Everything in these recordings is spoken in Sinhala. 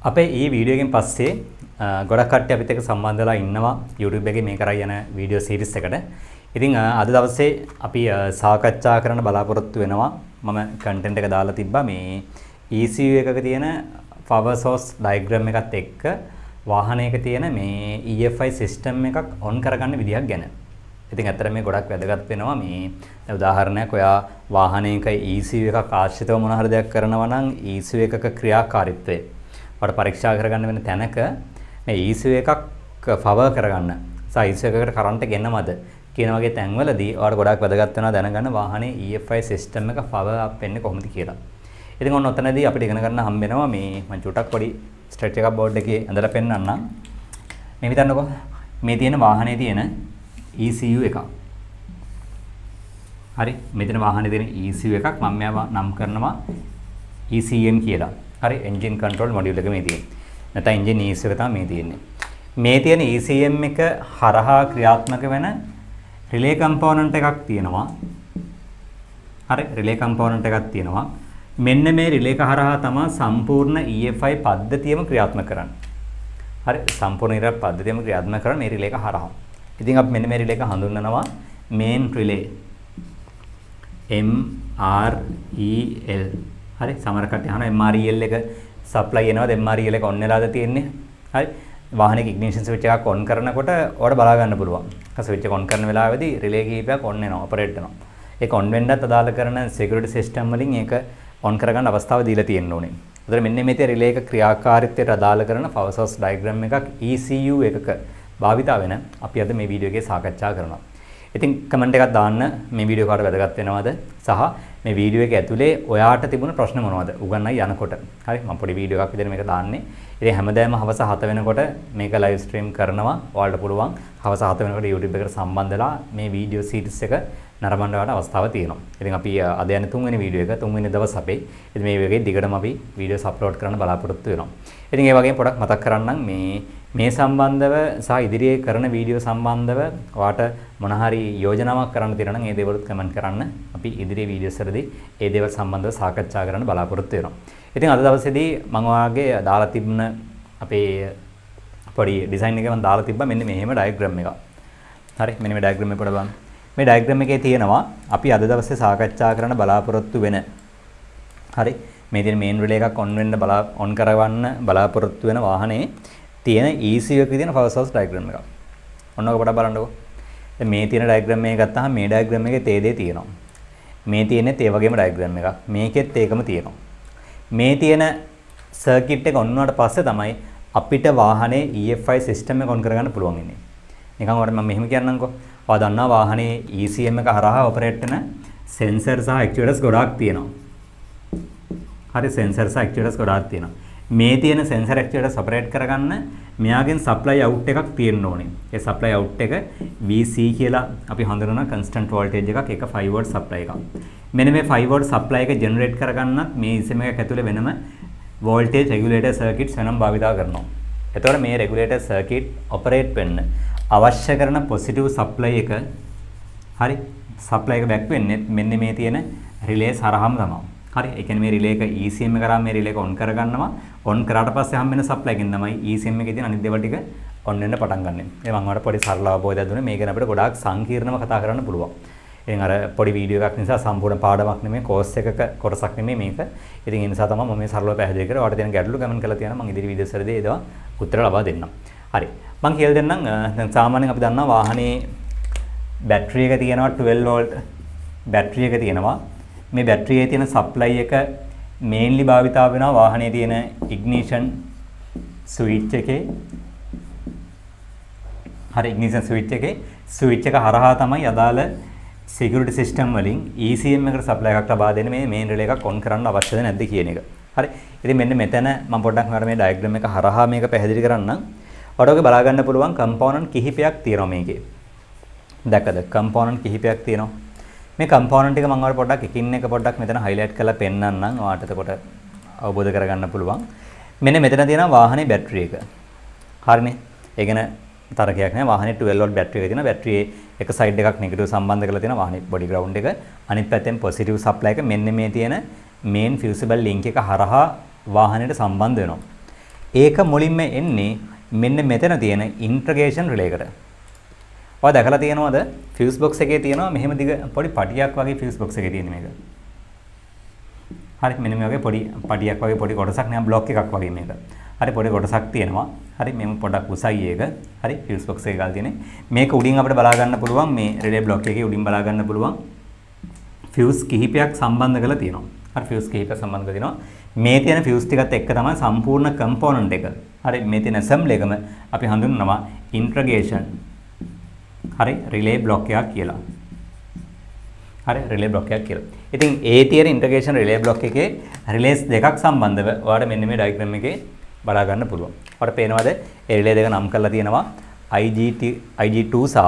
අපේ මේ වීඩියෝ එකෙන් පස්සේ ගොඩක් කට්ටිය අපිත් එක්ක සම්බන්ධ වෙලා ඉන්නවා YouTube එකේ මේ කරා යන වීඩියෝ සීරීස් එකට. ඉතින් අද දවසේ අපි සාකච්ඡා කරන්න බලාපොරොත්තු වෙනවා. මම කන්ටෙන්ට් එක දාලා තිබ්බා මේ ECU එකක තියෙන පවර් සෝස් ඩයග්‍රෑම් එකත් එක්ක වාහනයක තියෙන මේ EFI system එකක් ඔන් කරගන්න විදිහක් ගැන. ඉතින් ඇත්තට මේ ගොඩක් වැදගත් වෙනවා. මේ දැන් උදාහරණයක්, ඔයා වාහනයක ECU එකක් ආශ්‍රිතව මොන හරි දෙයක් කරනවා නම්, ECU එකක ක්‍රියාකාරීත්වය ඔයාලට පරීක්ෂා කරගන්න වෙන තැනක මේ ECU එකක් පවර් කරගන්න සහ ECU එකකට කරන්ට් එක එනවද කියන වගේ තැන්වලදී ඔයාලට ගොඩක් වැදගත් වෙනවා දැනගන්න වාහනේ EFI system එක පවර් අප් වෙන්නේ කොහොමද කියලා. ඉතින් ඔන්න ඔතනදී අපිට ඉගෙන ගන්න හම්බ වෙනවා. මේ මම චුට්ටක් පොඩි ස්ට්‍රෙච් එකක් බෝඩ් එකේ ඇඳලා පෙන්නන්නම්. මේ හිතන්නකෝ මේ තියෙන වාහනේ තියෙන ECU එකක්. හරි, මෙතන වාහනේ තියෙන ECU එකක් මම මෙයාව නම් කරනවා ECM කියලා. හරි, එන්ජින් කන්ට්‍රෝල් මොඩියුල් එක මේ තියෙන්නේ. නැත්නම් එන්ජින් ECU එක තමයි මේ තියෙන්නේ. මේ තියෙන ECM එක හරහා ක්‍රියාත්මක වෙන රිලේ කම්පෝනන්ට් එකක් තියෙනවා. හරි, රිලේ කම්පෝනන්ට් එකක් තියෙනවා. මෙන්න මේ රිලේ එක හරහා තමයි සම්පූර්ණ EFI පද්ධතියම ක්‍රියාත්මක කරන්නේ. හරි, සම්පූර්ණ EFI පද්ධතියම ක්‍රියාත්මක කරන්නේ මේ රිලේ එක හරහා. ඉතින් අපි මෙන්න මේ රිලේ එක හඳුන්වනවා මේන් රිලේ. MREL. හරි, සමහර කට්ටිය අහනවා MREL එක සප්ලයි එනවද, MREL එක ඔන් වෙලාද තියෙන්නේ? හරි, වාහනයක ඉග්නිෂන් ස්විච් එකක් ඔන් කරනකොට ඔයාලට බලා ගන්න පුළුවන්. ස්විච් එක ඔන් කරන වෙලාවේදී රිලේ කිහිපයක් ඔන් වෙනවා, ඔපරේට් වෙනවා. ඒක ඔන් වෙන්නත් අදාළ කරන සිකියුරිටි සිස්ටම් වලින් ඒක ඔන් කරගන්න අවස්ථාව දීලා තියෙන්න ඕනේ. ඒතර මෙන්න මේ තියෙන රිලේ එක ක්‍රියාකාරීත්වයට අදාළ කරන පවර් සෝස් ඩයග්‍රෑම් එකක් ECU එකක භාවිතා වෙන අපි අද මේ වීඩියෝ එකේ සාකච්ඡා කරනවා. ඉතින් කමෙන්ට් එකක් දාන්න මේ වීඩියෝ කාට වැදගත් වෙනවද සහ මේ වීඩියෝ එක ඇතුලේ ඔයාට තිබුණ ප්‍රශ්න මොනවද උගන්නයි යනකොට. හරි, මම පොඩි වීඩියෝ එකක් විදිහට මේක දාන්නේ. ඉතින් හැමදාම හවස 7 වෙනකොට මේක ලයිව් ස්ට්‍රීම් කරනවා. ඔයාලට පුළුවන් හවස 7 වෙනකොට YouTube එකට සම්බන්ධ වෙලා මේ වීඩියෝ සීරීස් එක නරඹන්න ඔයාලට අවස්ථාව තියෙනවා. ඉතින් අපි අද යන තුන්වෙනි වීඩියෝ එක, තුන්වෙනි දවස් අපේ. ඉතින් මේ වගේ දිගටම අපි වීඩියෝස් අප්ලෝඩ් කරන්න බලාපොරොත්තු වෙනවා. ඉතින් ඒ වගේම පොඩක් මතක් කරන්නම්, මේ මේ සම්බන්ධව සහ ඉදිරියේ කරන වීඩියෝ සම්බන්ධව ඔයාට මොන හරි යෝජනාවක් කරන්න තියෙනවා නම් ඒ දේවලුත් කමෙන්ට් කරන්න. අපි ඉදිරියේ වීඩියෝස් වලදී ඒ දේවල් සම්බන්ධව සාකච්ඡා කරන්න බලාපොරොත්තු වෙනවා. ඉතින් අද දවසේදී මම ඔයාගේ දාලා තිබුණ අපේ පොඩි ඩිසයින් එක මම දාලා තිබ්බා මෙන්න මෙහෙම ඩයග්‍රෑම් එකක්. හරි, මෙන්න මේ ඩයග්‍රෑම් එක පොඩ බලන්න. මේ ඩයග්‍රෑම් එකේ තියෙනවා අපි අද දවසේ සාකච්ඡා කරන්න බලාපොරොත්තු වෙන, හරි, මේ තියෙන මේන් රිලේ එකක් ඔන් වෙන්න බලා ඔන් කරවන්න බලාපොරොත්තු වෙන වාහනේ තියෙන ECU එකේ තියෙන පවර් සෝස් ඩයග්‍රෑම් එකක්. ඔන්න ඔක පොඩක් බලන්නකෝ. දැන් මේ තියෙන ඩයග්‍රෑම් එක ගත්තාම මේ ඩයග්‍රෑම් එකේ තේ දේ තියෙනවා. මේ තියෙනෙත් ඒ වගේම ඩයග්‍රෑම් එකක්. මේකෙත් ඒකම තියෙනවා. මේ තියෙන සර්කිට් එක ඔන් වුණාට පස්සේ තමයි අපිට වාහනේ EFI system එක ඔන් කරගන්න පුළුවන් වෙන්නේ. නිකන් ඔයාලට මම මෙහෙම කියන්නම්කෝ. ඔයා දන්නවා වාහනේ ECM එක හරහා ඔපරේට් වෙන සෙන්සර් සහ ඇක්චුවේටර්ස් ගොඩාක් තියෙනවා. හරි, සෙන්සර් සහ ඇක්චුවේටර්ස් ගොඩාක් තියෙනවා. මේ තියෙන සෙන්සර් ඇක්චුවේටර්ස් ඔපරේට් කරගන්න මෙයාගෙන් සප්ලයි අවුට් එකක් තියෙන්න ඕනේ. ඒ සප්ලයි අවුට් එක VC කියලා අපි හඳුනන කන්ස්ටන්ට් වෝල්ටේජ් එකක්. ඒක 5 වෝල්ට් සප්ලයි එකක්. මෙන්න මේ 5 වෝල්ට් සප්ලයි එක ජෙනරේට් කරගන්නත් මේ ECM එකක් ඇතුලේ වෙනම වෝල්ටේජ් රෙගියුලේටර් සර්කිට්ස් වෙනම භාවිතා කරනවා. එතකොට මේ රෙගියුලේටර් සර්කිට් ඔපරේට් වෙන්න අවශ්‍ය කරන පොසිටිව් සප්ලයි එක, හරි, සප්ලයි එක බැක් වෙන්නේ මෙන්න මේ තියෙන රිලේස් හරහාම තමයි. හරි, ඒ කියන්නේ මේ රිලේ එක ECM එක කරා මේ රිලේ එක ඔන් කරගන්නවා. ඔන් කරාට පස්සේ හම්බ වෙන සප්ලයි එකෙන් තමයි ECM එකේ තියෙන අනිත් දේවල් ටික ඔන් වෙන්න පටන් ගන්නෙ. ඒ මම ඔයාලට පොඩි සරල අවබෝධයක් දුන්නේ. මේ ගැන අපිට ගොඩාක් සංකීර්ණව කතා කරන්න පුළුවන්. ඉතින් අර පොඩි වීඩියෝ එකක් නිසා සම්පූර්ණ පාඩමක් නෙමෙයි, කෝස් එකක කොටසක් නෙමෙයි මේක. ඉතින් ඒ නිසා තමයි මම මේ සරලව පැහැදිලි කරේ. ඔයාලට තියෙන ගැටලු කමෙන්ට් කරලා තියනවා. මම ඉදිරි වීඩියෝස් වලදී ඒවා උත්තර ලබා දෙන්නම්. හරි. මම කියලා දෙන්නම්. දැන් සාමාන්‍යයෙන් අපි දන්නවා වාහනේ බැටරි එක තියෙනවා, 12 වෝල්ට් බැටරි එක තියෙනවා. මේ බැටරියේ තියෙන සප්ලයි එක මේන්ලි භාවිතා වෙනවා වාහනේ තියෙන ඉග්නිෂන් ස්විච් එකේ. හරි, ඉග්නිෂන් ස්විච් එකේ ස්විච් එක හරහා තමයි අදාළ සිකියුරිටි සිස්ටම් වලින් ECM එකට සප්ලයි එකක් ලබා දෙන්නේ මේ මේන් රිලේ එකක් ඔන් කරන්න අවශ්‍යද නැද්ද කියන එක. හරි. ඉතින් මෙන්න මෙතන මම පොඩ්ඩක් ඔයාලට මේ ඩයග්‍රෑම් එක හරහා මේක පැහැදිලි කරන්නම්. ඔයාලට ඔක බලා ගන්න පුළුවන් කම්පෝනන්ට් කිහිපයක් තියෙනවා මේකේ. දැක්කද? කම්පෝනන්ට් කිහිපයක් තියෙනවා. මේ කම්පෝනන්ට් ටික මම ඔයාලට පොඩ්ඩක් එකින් එක පොඩ්ඩක් මෙතන හයිලයිට් කරලා පෙන්නන්නම්. ඔයාලට එතකොට අවබෝධ කරගන්න පුළුවන්. මෙන්න මෙතන තියෙනවා වාහනේ බැටරි එක. හරිනේ. ඒ ගැන තරකයක් නෑ. වාහනේ 12 වෝල්ට් බැටරි එක තියෙනවා. බැටරියේ එක සයිඩ් එකක් නෙගටිව් සම්බන්ධ කරලා තියෙනවා වාහනේ බොඩි ග්‍රවුන්ඩ් එක. අනිත් පැත්තෙන් පොසිටිව් සප්ලයි එක මෙන්න මේ තියෙන මේන් ෆියුසිබල් ලින්ක් එක හරහා වාහනයට සම්බන්ධ වෙනවා. ඒක මුලින්ම එන්නේ මෙන්න මෙතන තියෙන ඉන්ටග්‍රේෂන් රිලේ එකට. ඔයා දැකලා තියෙනවද ෆියුස් බොක්ස් එකේ තියෙනවා මෙහෙම දිග පොඩි පටියක් වගේ ෆියුස් බොක්ස් එකේ තියෙන මේක. හරි, මෙන්න මේ වගේ පොඩි පටියක් වගේ පොඩි කොටසක් නෑ, බ්ලොක් එකක් වගේ මේක. හරි, පොඩි කොටසක් තියෙනවා. හරි, මෙහෙම පොඩක් උසයි ඒක. හරි, ෆියුස් බොක්ස් එකේ ගාලා තියෙන්නේ. මේක උඩින් අපිට බලා ගන්න පුළුවන්, මේ රිලේ බ්ලොක් එකේ උඩින් බලා ගන්න පුළුවන් ෆියුස් කිහිපයක් සම්බන්ධ කරලා තියෙනවා. හරි, ෆියුස් කිහිපයක් සම්බන්ධ කරලා තියෙනවා. මේ තියෙන ෆියුස් ටිකත් එක්ක තමයි සම්පූර්ණ කම්පොනන්ට් එක. හරි, මේ තියෙන ඇසෙම්බලි එකම අපි හඳුන්වනවා ඉන්ටග්‍රේෂන් හරි රිලේ බ්ලොක් එකක් කියලා. හරි, රිලේ බ්ලොක් එකක් කියලා. ඉතින් ඒ තියෙන ඉන්ටග්‍රේෂන් රිලේ බ්ලොක් එකේ රිලේස් දෙකක් සම්බන්ධව ඔයාලට මෙන්න මේ ඩයග්‍රෑම් එකේ බලා ගන්න පුළුවන්. ඔයාලට පේනවද ඒ රිලේ දෙක නම් කරලා තියෙනවා IGT IG2 සහ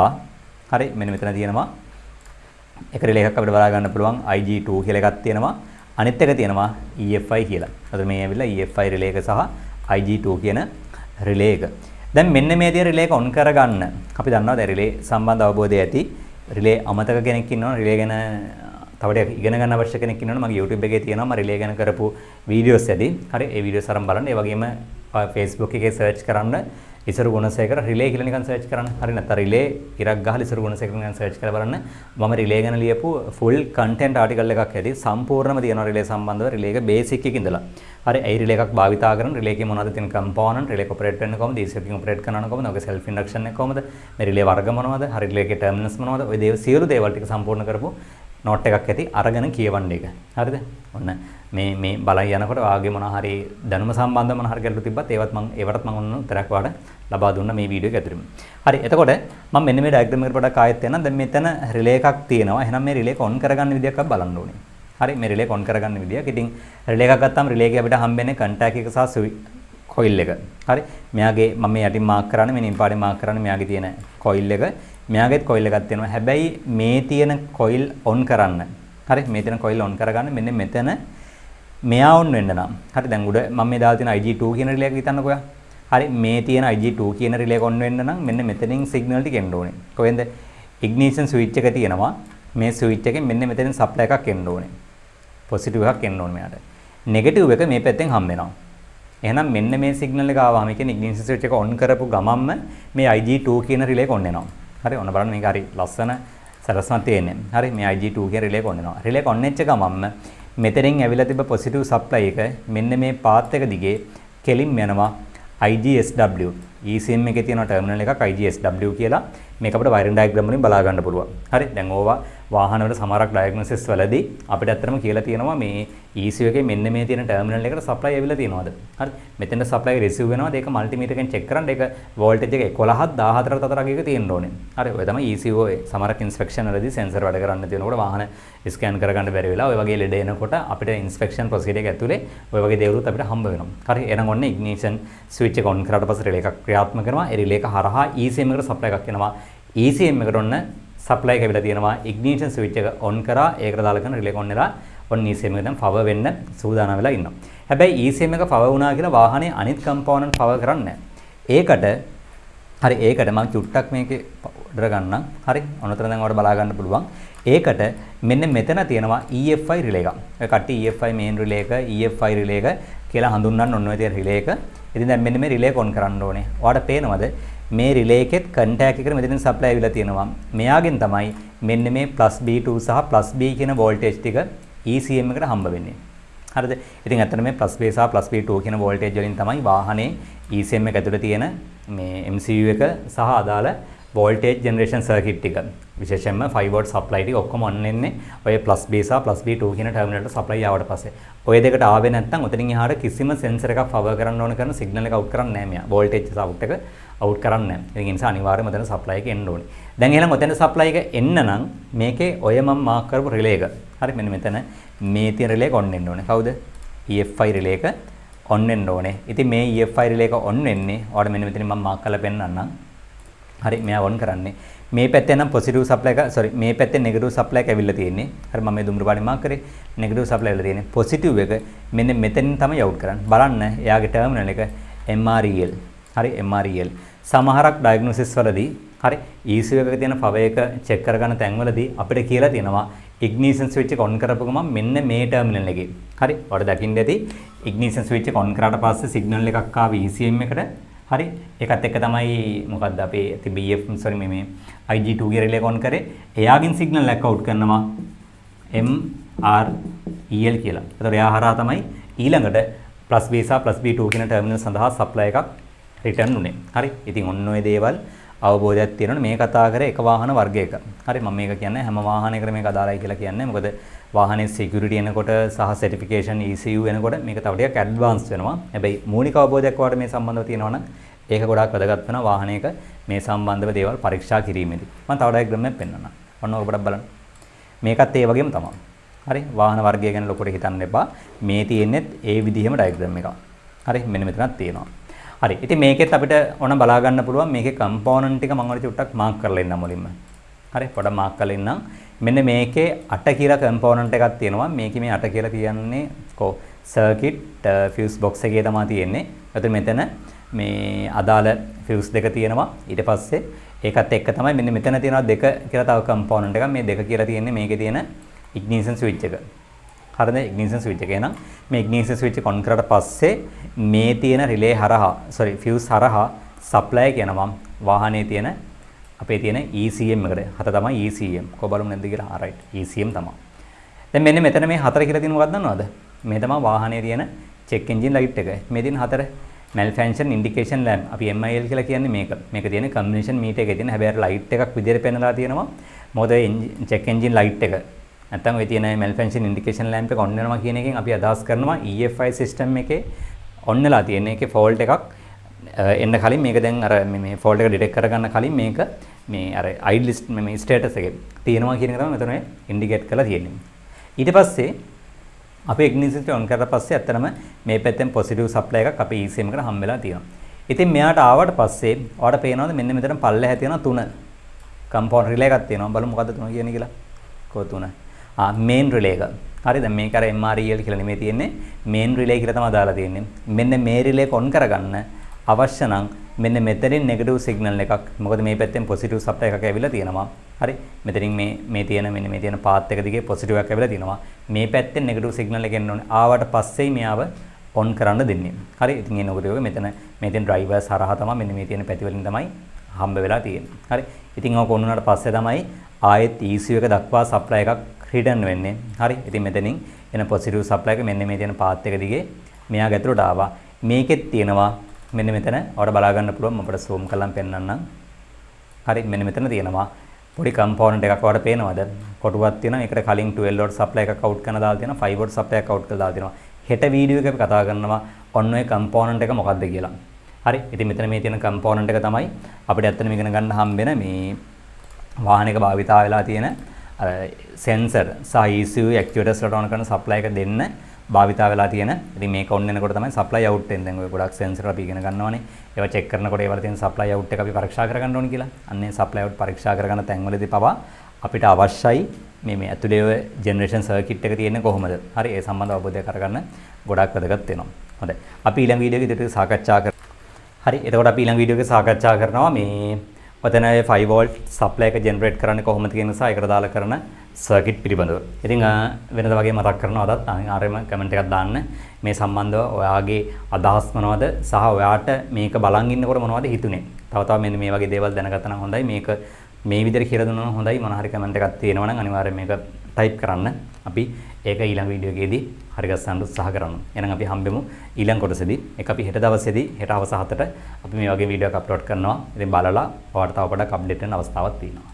හරි මෙන්න මෙතන තියෙනවා එක රිලේ එකක් අපිට බලා ගන්න පුළුවන් IG2 කියලා එකක් තියෙනවා. අනිත් එක තියෙනවා EFI කියලා. අතන මේ ඇවිල්ලා EFI relay එක සහ IG2 කියන රිලේ එක. දැන් මෙන්න මේ තියෙන රිලේ එක ඔන් කරගන්න අපි දන්නවා දැන් රිලේ සම්බන්ධ අවබෝධය ඇති. රිලේ අමතක කෙනෙක් ඉන්නවනේ, රිලේ ගැන තව ටිකක් ඉගෙන ගන්න අවශ්‍ය කෙනෙක් ඉන්නවනේ මගේ YouTube එකේ තියෙනවා මම රිලේ ගැන කරපු වීඩියෝස් ඇති. හරි, ඒ වීඩියෝස් අරන් බලන්න. ඒ වගේම Facebook එකේ සර්ච් කරන්න ඉසුරු ගුණසේකර රිලේ කියලා නිකන් සර්ච් කරන්න. හරි, නැත්නම් රිලේ ඉරක් ගහලා ඉසුරු ගුණසේකර නිකන් සර්ච් කරලා බලන්න. මම රිලේ ගැන ලියපු ෆුල් කන්ටෙන්ට් ආටිකල් එකක් ඇති. සම්පූර්ණම තියෙනවා රිලේ සම්බන්ධව, රිලේ එක බේසික් එකේ ඉඳලා. හරි, ඇයි රිලේ එකක් භාවිතා කරන, රිලේ එකේ මොනවද තියෙන කම්පොනන්ට්, රිලේ එක ඔපරේට් වෙන්නේ කොහොමද, ECU එකකින් ඔපරේට් කරනවා කොහොමද, ඔගේ සෙල්ෆ් ඉන්ඩක්ෂන් එක කොහොමද, මේ රිලේ වර්ග මොනවද, හරි රිලේ එකේ ටර්මිනල්ස් මොනවද, ඔය දේවල් සියලු දේවල් ටික සම්පූර්ණ කරපු නෝට් එකක් ඇති, අරගෙන කියවන්න එක. හරිද? ඔන්න මේ මේ බලන් යනකොට ඔයාගේ මොන හරි දැනුම සම්බන්ධ මොන හරි ගැටලු තිබ්බත් ඒවත් මං ඒවටත් මං ඔන්න උත්තරයක් ඔයාලට ලබා දුන්නා මේ වීඩියෝ එක ඇතුළෙම. හරි, එතකොට මම මෙන්න මේ ඩයග්‍රෑම් එකට පොඩක් ආයෙත් යනවා. දැන් මෙතන රිලේ එකක් තියෙනවා. එහෙනම් මේ රිලේ එක ඔන් කරගන්න විදියක් අපි බලන්න ඕනේ. හරි, මේ රිලේ එක ඔන් කරගන්න විදියක්. ඉතින් රිලේ එකක් ගත්තාම රිලේ එකේ අපිට හම්බෙන්නේ කන්ටැක්ට් එක සහ කොයිල් එක. හරි, මෙයාගේ මම මේ යටින් මාක් කරන්නේ, මේ නිල් පාටින් මාක් කරන්නේ මෙයාගේ තියෙන කොයිල් එක. මෙයාගේත් කොයිල් එකක් තියෙනවා. හැබැයි මේ තියෙන කොයිල් ඔන් කරන්න. හරි, මේ තියෙන කොයිල් ඔන් කරගන්න මෙන්න මෙතන මෙයා ඔන් වෙන්න නම්. හරි, දැන් උඩ මම මේ දාලා තියෙන IG2 කියන රිලේ එක හිතන්නකෝ ඔයා. හරි, මේ තියෙන IG2 කියන රිලේ එක ඔන් වෙන්න නම් මෙන්න මෙතනින් සිග්නල් ටික එන්න ඕනේ. කොහෙන්ද? ඉග්නිෂන් ස්විච් එක තියෙනවා. මේ ස්විච් එකෙන් මෙන්න මෙතනින් සප්ලයි එකක් එන්න ඕනේ. පොසිටිව් එකක් එන්න ඕනේ මෙයාට. නෙගටිව් එක මේ පැත්තෙන් හම්බ වෙනවා. එහෙනම් මෙන්න මේ සිග්නල් එක ආවම, ඒ කියන්නේ ඉග්නිෂන් ස්විච් එක ඔන් කරපු ගමන්ම මේ IG2 කියන රිලේ එක ඔන් වෙනවා. හරි, ඔන්න බලන්න මේක හරි ලස්සන සැලැස්මක් තියෙන්නේ. හරි, මේ IG2 කියන රිලේ එක ඔන් වෙනවා. රිලේ එක ඔන් වෙච්ච ගමන්ම මෙතනින් ඇවිල්ලා තිබ්බ පොසිටිව් සප්ලයි එක මෙන්න මේ පාත් එක දිගේ කෙලින්ම යනවා IGSW. ECM එකේ තියෙන ටර්මිනල් එකක් IGSW කියලා. මේක අපිට වයරින් ඩයග්‍රෑම් වලින් බලා ගන්න පුළුවන්. හරි, දැන් ඕවා වාහන වල සමහරක් ඩයග්නොසිස් වලදී අපිට ඇත්තටම කියලා තියෙනවා මේ ECU එකේ මෙන්න මේ තියෙන ටර්මිනල් එකට සප්ලයි ඇවිල්ලා තියෙනවද? හරි, මෙතෙන්ට සප්ලයි රිසීව් වෙනවද? ඒක මල්ටිමීටර් එකෙන් චෙක් කරන්න. ඒක වෝල්ටේජ් එක 11ත් 14ත් අතර අගයක තියෙන්න ඕනේ. හරි, ඔය තමයි ECU ඔය සමහරක් ඉන්ස්පෙක්ෂන් වලදී සෙන්සර් වැඩ කරන්න තියෙනකොට වාහන ස්කෑන් කරගන්න බැරි වෙලා ඔය වගේ ලෙඩ එනකොට අපිට ඉන්ස්පෙක්ෂන් ප්‍රොසීජර් එක ඇතුලේ ඔය වගේ දේවලුත් අපිට හම්බ වෙනවා. හරි, එහෙනම් ඔන්න ඉග්නිෂන් ස්විච් එක ඔන් කරාට පස්සේ රිලේ එකක් ක්‍රියාත්මක කරනවා. ඒ රිලේ එක හරහා ECM එකට සප්ලයි එකක් එනවා. ECM එකට ඔන්න සප්ලයි එක ඇවිල්ලා තියෙනවා. ඉග්නිෂන් ස්විච් එක ඔන් කරා, ඒකට දාලා කරන රිලේ එක ඔන් වෙලා ඔන්න ECM එක දැන් පවර් වෙන්න සූදානම් වෙලා ඉන්නවා. හැබැයි ECM එක පවර් වුණා කියලා වාහනේ අනිත් කම්පොනන්ට් පවර් කරන්නේ නැහැ. ඒකට හරි, ඒකට මම චුට්ටක් මේකේ උඩට ගන්නම්. හරි, ඔන්නතර දැන් ඔයාලට බලා ගන්න පුළුවන්. ඒකට මෙන්න මෙතන තියෙනවා EFI relay එකක්. ඔය කට්ටිය EFI main relay එක, EFI relay එක කියලා හඳුන්වන්න ඔන්න ඔය තියෙන රිලේ එක. ඉතින් දැන් මෙන්න මේ රිලේ එක ඔන් කරන්න ඕනේ. ඔයාලට පේනවද මේ රිලේ එකෙත් කන්ටැක්ට් එකට මෙතනින් සප්ලයි ඇවිල්ලා තියෙනවා. මෙයාගෙන් තමයි මෙන්න මේ +B2 සහ +B කියන වෝල්ටේජ් ටික ECM එකට හම්බ වෙන්නේ. හරිද? ඉතින් ඇත්තට මේ +B සහ +B2 කියන වෝල්ටේජ් වලින් තමයි වාහනේ ECM එක ඇතුලේ තියෙන මේ MCU එක සහ අදාළ වෝල්ටේජ් ජෙනරේෂන් සර්කිට් ටික, විශේෂයෙන්ම 5 වෝල්ට් සප්ලයි ටික ඔක්කොම ඔන් වෙන්නේ ඔය +B සහ +B2 කියන ටර්මිනල් එකට සප්ලයි ආවට පස්සේ. ඔය දෙකට ආවේ නැත්නම් ඔතනින් එහාට කිසිම සෙන්සර් එකක් පවර් කරන්න ඕන කරන සිග්නල් එක අවුට් කරන්නේ නැහැ මෙයා. වෝල්ටේජ් අවුට් එක අවුට් කරන්නේ නැහැ. ඉතින් ඒ නිසා අනිවාර්යයෙන්ම ඔතන සප්ලයි එක එන්න ඕනේ. දැන් එහෙනම් ඔතන සප්ලයි එක එන්න නම් මේකේ ඔය මම මාක් කරපු රිලේ එක. හරි, මෙන්න මෙතන මේ තියෙන රිලේ එක ඔන් වෙන්න ඕනේ. කවුද? EFI relay එක ඔන් වෙන්න ඕනේ. ඉතින් මේ EFI relay එක ඔන් වෙන්නේ ඔයාලට මෙන්න මෙතනින් මම මාක් කරලා පෙන්නන්නම්. හරි, මෙයා ඔන් කරන්නේ. මේ පැත්තේ නම් පොසිටිව් සප්ලයි එක, සෝරි, මේ පැත්තේ නෙගටිව් සප්ලයි එක ඇවිල්ලා තියෙන්නේ. හරි, මම මේ දුම්රු පාටින් මාක් කරේ. නෙගටිව් සප්ලයි ඇවිල්ලා තියෙන්නේ. පොසිටිව් එක මෙන්න මෙතනින් තමයි අවුට් කරන්නේ. බලන්න එයාගේ ටර්මිනල් එක MREL. හරි, MREL. සමහරක් ඩයග්නොසිස් වලදී හරි ECU එකක තියෙන පවර් එක චෙක් කරගන්න තැන්වලදී අපිට කියලා තියෙනවා ඉග්නිෂන් ස්විච් එක ඔන් කරපු ගමන් මෙන්න මේ ටර්මිනල් එකේ. හරි. ඔයාලට දකින්න ඇති ඉග්නිෂන් ස්විච් එක ඔන් කරාට පස්සේ සිග්නල් එකක් ආව ECM එකට. හරි. ඒකත් එක්ක තමයි මොකද්ද අපේ BF sorry මේ IG2 ගේ රිලේ එක ඔන් කරේ. එයාගෙන් සිග්නල් එකක් අවුට් කරනවා MREL කියලා. එතකොට එයා හරහා තමයි ඊළඟට +B සහ +B2 කියන ටර්මිනල් සඳහා සප්ලයි එකක් රිටර්න් උනේ. හරි. ඉතින් ඔන්න ඔය දේවල් අවබෝධයක් තියෙනවනේ. මේ කතා කරේ එක වාහන වර්ගයක. හරි, මම මේක කියන්නේ හැම වාහනයකටම මේක අදාළයි කියලා කියන්නේ. මොකද වාහනේ සිකියුරිටි එනකොට සහ සර්ටිෆිකේෂන් ECU එනකොට මේක තව ටිකක් ඇඩ්වාන්ස් වෙනවා. හැබැයි මූලික අවබෝධයක් ඔයාලට මේ සම්බන්ධව තියෙනවා නම් ඒක ගොඩාක් වැදගත් වෙනවා වාහනයක මේ සම්බන්ධව දේවල් පරීක්ෂා කිරීමේදී. මම තව ඩයග්‍රෑම් එකක් පෙන්නන්නම්. ඔන්න ඔක පොඩක් බලන්න. මේකත් ඒ වගේම තමයි. හරි, වාහන වර්ගය ගැන ලොකුට හිතන්න එපා. මේ තියෙන්නේත් ඒ විදිහම ඩයග්‍රෑම් එකක්. හරි, මෙන්න මෙතනක් තියෙනවා. හරි, ඉතින් මේකෙත් අපිට ඕන බලා ගන්න පුළුවන් මේකේ කම්පෝනන්ට් ටික මම ඔයාලට චුට්ටක් මාක් කරලා ඉන්නම් මුලින්ම. හරි, පොඩක් මාක් කරලා ඉන්නම්. මෙන්න මේකේ 8 කියලා කම්පෝනන්ට් එකක් තියෙනවා. මේකේ මේ 8 කියලා කියන්නේ කො සර්කිට් ෆියුස් බොක්ස් එකේ තමයි තියෙන්නේ. එතකොට මෙතන මේ අදාළ ෆියුස් දෙක තියෙනවා. ඊට පස්සේ ඒකත් එක්ක තමයි මෙන්න මෙතන තියෙනවා 2 කියලා තව කම්පෝනන්ට් එකක්. මේ 2 කියලා තියෙන්නේ මේකේ තියෙන ඉග්නිෂන් ස්විච් එක. හරිද? ඉග්නිෂන් ස්විච් එක. එහෙනම් මේ ඉග්නිෂන් ස්විච් එක ඔන් කරාට පස්සේ මේ තියෙන රිලේ හරහා සෝරි ෆියුස් හරහා සප්ලයි කියනවා වාහනේ තියෙන අපේ තියෙන ECM එකට. හත තමයි ECM. කො බලමු නැද්ද කියලා. ආ රයිට්, ECM තමයි. දැන් මෙන්න මෙතන මේ 4 කියලා තියෙන මොකක්ද දන්නවද? මේ තමයි වාහනේ තියෙන චෙක් එන්ජින් ලයිට් එක. මේ තියෙන 4 මැල්ෆන්ක්ෂන් ඉන්ඩිකේෂන් ලැම්ප්. අපි MIL කියලා කියන්නේ මේක. මේක තියෙන කම්බිනේෂන් මීටර් එකේ තියෙන. හැබැයි අර ලයිට් එකක් විදියට පෙන්නලා තියෙනවා. මොකද චෙක් එන්ජින් ලයිට් එක නැත්තම් ඔය තියෙන මැල්ෆන්ක්ෂන් ඉන්ඩිකේෂන් ලැම්ප් එක ඔන් වෙනවා කියන එකෙන් අපි අදහස් කරනවා EFI system එකේ ඔන් වෙලා තියෙන එකේ ෆෝල්ට් එකක් එන්න කලින් මේක දැන් අර මේ ෆෝල්ට් එක ඩිටෙක්ට් කරගන්න කලින් මේක මේ අර අයිඩල් මේ ස්ටේටස් එකේ තියෙනවා කියන එක තමයි මෙතන ඉන්ඩිකේට් කරලා තියෙන්නේ. ඊට පස්සේ අපි ඉග්නිෂන් එක ඔන් කරලා පස්සේ ඇත්තටම මේ පැත්තෙන් පොසිටිව් සප්ලයි එකක් අපේ ECM එකට හම්බ වෙලා තියෙනවා. ඉතින් මෙයාට ආවට පස්සේ ඔයාලට පේනවද මෙන්න මෙතන පල්ලෙහා තියෙන තුන කම්පවුන්ඩ් රිලේ එකක් තියෙනවා. බලමු මොකද්ද තුන කියන්නේ කියලා. කො තුන? ආ, මේන් රිලේ එක. හරි, දැන් මේක අර MREL කියලා නෙමෙයි තියෙන්නේ. මේන් රිලේ කියලා තමයි දාලා තියෙන්නේ. මෙන්න මේ රිලේ එක ඔන් කරගන්න අවශ්‍ය නම් මෙන්න මෙතනින් නෙගටිව් සිග්නල් එකක්. මොකද මේ පැත්තෙන් පොසිටිව් සප්ලයි එකක් ඇවිල්ලා තියෙනවා. හරි, මෙතනින් මේ මේ තියෙන මෙන්න මේ තියෙන පාත් එක දිගේ පොසිටිව් එකක් ඇවිල්ලා තියෙනවා. මේ පැත්තෙන් නෙගටිව් සිග්නල් එක එන්න ඕනේ. ආවට පස්සෙයි මෙයාව ඔන් කරන්න දෙන්නේ. හරි, ඉතින් ඒ නොකර මෙතන මේ තියෙන ඩ්‍රයිවර්ස් හරහා තමයි මෙන්න මේ තියෙන පැති වලින් තමයි හම්බ වෙලා තියෙන්නේ. හරි, ඉතින් ඔක ඔන් වුණාට පස්සේ තමයි ආයෙත් ECU එක දක්වා සප්ලයි එකක් රිටර්න් වෙන්නේ. හරි, ඉතින් මෙතනින් එන පොසිටිව් සප්ලයි එක මෙන්න මේ තියෙන පාත් එක දිගේ මෙයා ඇතුළට ආවා. මේකෙත් තියෙනවා මෙන්න මෙතන ඔයාලට බලා ගන්න පුළුවන්. මම අපිට සූම් කරලා පෙන්නන්නම්. හරි, මෙන්න මෙතන තියෙනවා පොඩි කම්පෝනන්ට් එකක්. ඔයාලට පේනවද? කොටුවක් තියෙනවා. ඒකට කලින් 12 වෝල්ට් සප්ලයි එකක් අවුට් කරන දාලා තියෙනවා. 5 වෝල්ට් සප්ලයි එකක් අවුට් කරලා දාලා තියෙනවා. හෙට වීඩියෝ එකේ අපි කතා කරනවා ඔන්න ඔය කම්පෝනන්ට් එක මොකද්ද කියලා. හරි, ඉතින් මෙතන මේ තියෙන කම්පෝනන්ට් එක තමයි අපිට ඇත්තටම ඉගෙන ගන්න හම්බෙන මේ වාහනයක භාවිතා වෙලා තියෙන අර සෙන්සර් සහ ECU ඇක්චුවේටර්ස් වලට ඕන කරන සප්ලයි එක දෙන්න භාවිතා වෙලා තියෙන. ඉතින් මේක ඔන් වෙනකොට තමයි සප්ලයි අවුට් වෙන්නේ. දැන් ඔය ගොඩක් සෙන්සර් අපි ඉගෙන ගන්නවනේ. ඒවා චෙක් කරනකොට ඒවල තියෙන සප්ලයි අවුට් එක අපි පරීක්ෂා කරගන්න ඕනේ කියලා. අන්න ඒ සප්ලයි අවුට් පරීක්ෂා කරගන්න තැන්වලදී පවා අපිට අවශ්‍යයි මේ මේ ඇතුලේ ඔය ජෙනරේෂන් සර්කිට් එක තියෙන්නේ කොහොමද? හරි, ඒ සම්බන්ධ අවබෝධය කරගන්න ගොඩක් වැදගත් වෙනවා. හොඳයි. අපි ඊළඟ වීඩියෝ එකේ ඉදිරියට සාකච්ඡා කරමු. හරි, එතකොට අපි ඊළඟ වීඩියෝ එකේ සාකච්ඡා කරනවා මේ ඔතන 5 වෝල්ට් සප්ලයි එක ජෙනරේට් කරන්නේ කොහොමද කියන නිසා ඒකට දාලා කරන සර්කිට් පිළිබඳව. ඉතින් වෙනද වගේ මතක් කරනවා අදත් අනිවාර්යයෙන්ම කමෙන්ට් එකක් දාන්න මේ සම්බන්ධව ඔයාගේ අදහස් මොනවද සහ ඔයාට මේක බලන් ඉන්නකොට මොනවද හිතුනේ. තව තව මෙන්න මේ වගේ දේවල් දැනගත්තා නම් හොඳයි. මේක මේ විදිහට කියලා දුන්නා නම් හොඳයි. මොන හරි කමෙන්ට් එකක් තියෙනවා නම් අනිවාර්යයෙන් මේක ටයිප් කරන්න. අපි ඒක ඊළඟ වීඩියෝ එකේදී හරි ගස්සන්න උත්සාහ කරනවා. එහෙනම් අපි හම්බෙමු ඊළඟ කොටසේදී. ඒක අපි හෙට දවසේදී හෙට හවස 7ට අපි මේ වගේ වීඩියෝ එකක් අප්ලෝඩ් කරනවා. ඉතින් බලලා ඔයාලට තව පොඩක් අප්ඩේට් වෙන්න අවස්ථාවක් තියෙනවා.